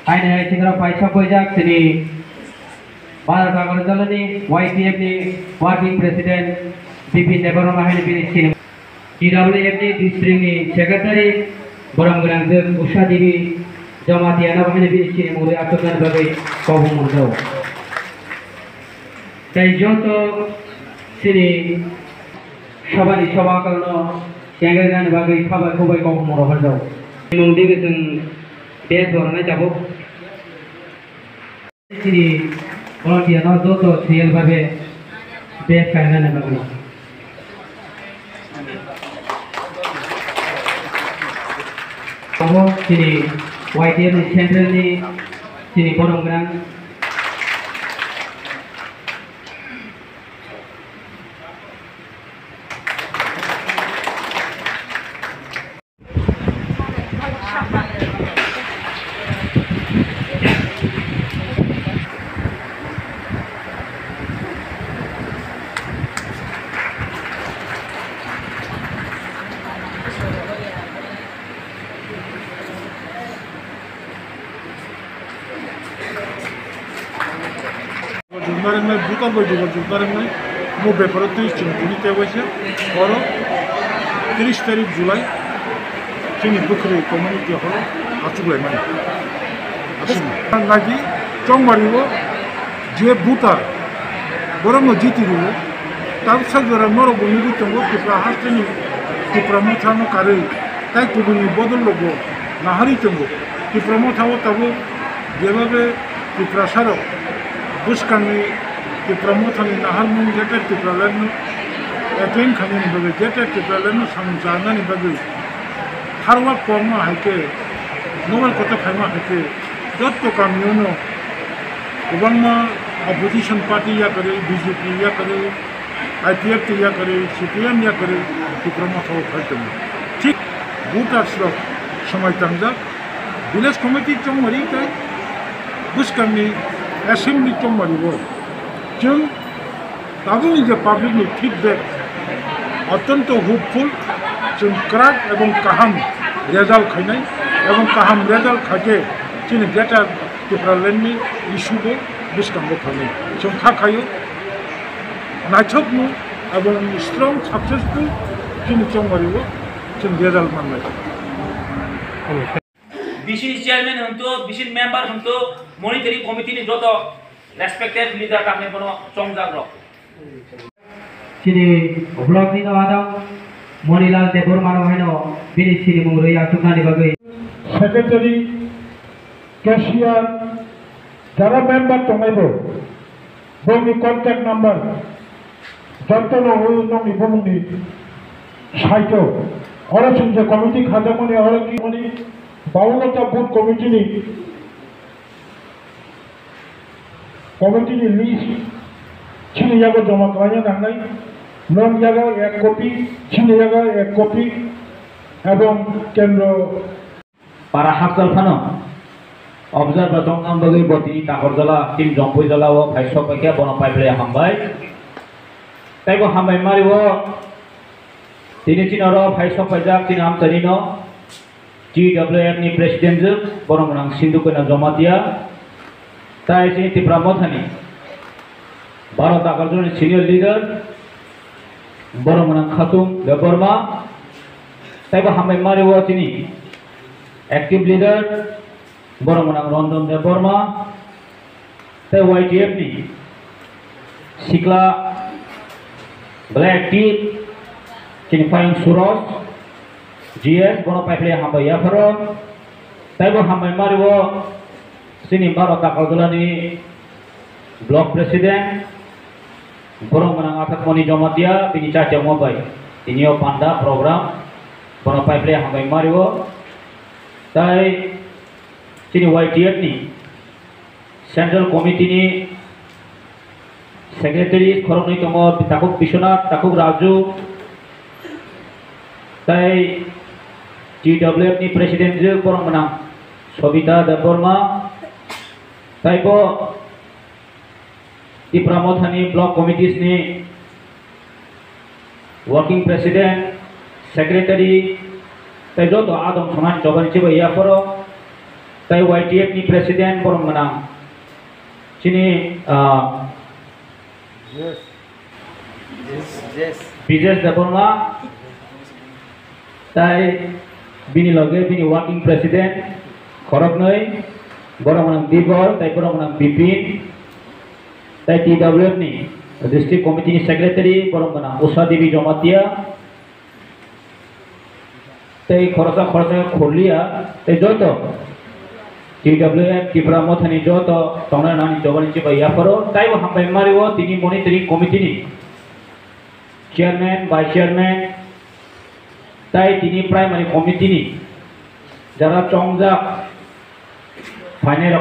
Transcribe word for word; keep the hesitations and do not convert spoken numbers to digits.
Aini hai singra paisa pojak sini Bharat Agartala ni Y T F ni working president Bipin Debbarma hai bini sini T W F ni district ni secretary borom gwnang je Usha Devi Jamatia no hai bini sini muri asuk nan bagwi kobong murdo. Tai joto sini sabani saba kalno chengrengani bagwi khabai khubai kok moro horjao. Mung dibi chwng bes bornai tabuk. Sini volunteer no joto serial babe bes kainani bagwi. Abo sini Y T F ni central ni sini borom gwnang. Jumna ringnai, buka bai duba jumna ringnai, mo beparo twi chwng tini tei waisa oro tris tarik July chini Bukhri community hall achuk lai mani. Aswk nagi chongmari o je butar borokno jiti rwo, tabsa jora norok bo nugwi tongo Tipra hasteni Tipra Motha no karwi tai kubuni bodol rogo naharwi tongo. Tipra Motha o tabuk jebabe Tiprasarok bwskangni Tipra Mothani naharmung Greater Tipraland no attend khainani bagwi, Greater Tipraland no samung chanani bagwi harwa kokma hai khe, mobile kotor khaima hai khe, jotto kamio no kwbangma opposition party yakarwi, B J P yakarwi, I P F T yakarwi, C P M yakarwi Tipra Motha o phai tongo. Thik voters rok swmai tangjak, village committee chongmari tei bwskangni assembly chongmari o chwng tabukni je public ni feedback ottonto hopeful, chwng kwrak ebong kaham result khainai ebong kaham result khaikhe chini Greater Tipraland ni issue bo bwskango phainai. Chwng kha khaio naithokno ebong strong successful chini chongmari o chwng result mannai. Bisi chairman hwnto, bisi member hwnto, monitoring committee ni joto respected leader tamni bono chongjak rok. Chini block ni no adang Monilal Debbarma no haino bini sinimung rwi achuknani bagwi. Secretary, cashier, jara member tongnai bo, bongni contact number, jotono hwnwi nokni bumungni saito. Oro chwng je committee khajakmani, oro ki mani baunota booth committee ni, committee ni list chini yago joma khlaina nangnai, nong yago ek copy, chini yago ek copy, ebong kendro. Para hakchal phano observer tongna bagwi bo tini Takarjala, tini Jompui jala o phai sok paikha, bono paiphile hambai. Tei bo hambai mari o tini chini oro phai sok paijak chini amchaini no T W F ni president jwk, bono mwnang Sindhu Kanya Jamatia. Tai chini Tipra Mothani Bharat Agarjala ni senior leader, bono mwnang Khatung Debbarma. Tai bo hambai mari o chini active leader, bono mwnang Ranjan Debbarma. Tai Y T F ni sikla belai active chini payung Suraj G S, bono paiphile hambai yapharo. Tai bo hambai mari o chini Bharat Agarjala ni block president, borok mwnang Athakmoni Jamatia, bini chachamo bai tini o panda program, bono paiphile hambai mari o. Tai chini Y T F ni Central Committee ni Secretary khoroknwi tongo, Takhuk Biswanath, Takhuk Raju, tai T W F ni President je borok mwnang Sobita Debbarma, tai bo Tipra Mothani Block Committees ni Working President, Secretary, tei joto adong thangani chobani chibai yaphoro. Tai Y T F ni president borok gwnang chini, ah, Bijesh Debbarma, tai bini loge bini working president khoroknwi, borok gwnang Dibor, tai borok gwnang Bipin, tai T W F ni district committee ni secretary borok gwnang Usha Devi Jamatia, tei khoroksa khoroksa khe khorliya, tei joto T W F Tipra Mothani joto tongnai nani jobani chibai yapharo, taibo hambai mario tini monitoring committee ni chairman, vice chairman, tai tini primary committee ni jara chongjak phainai rok.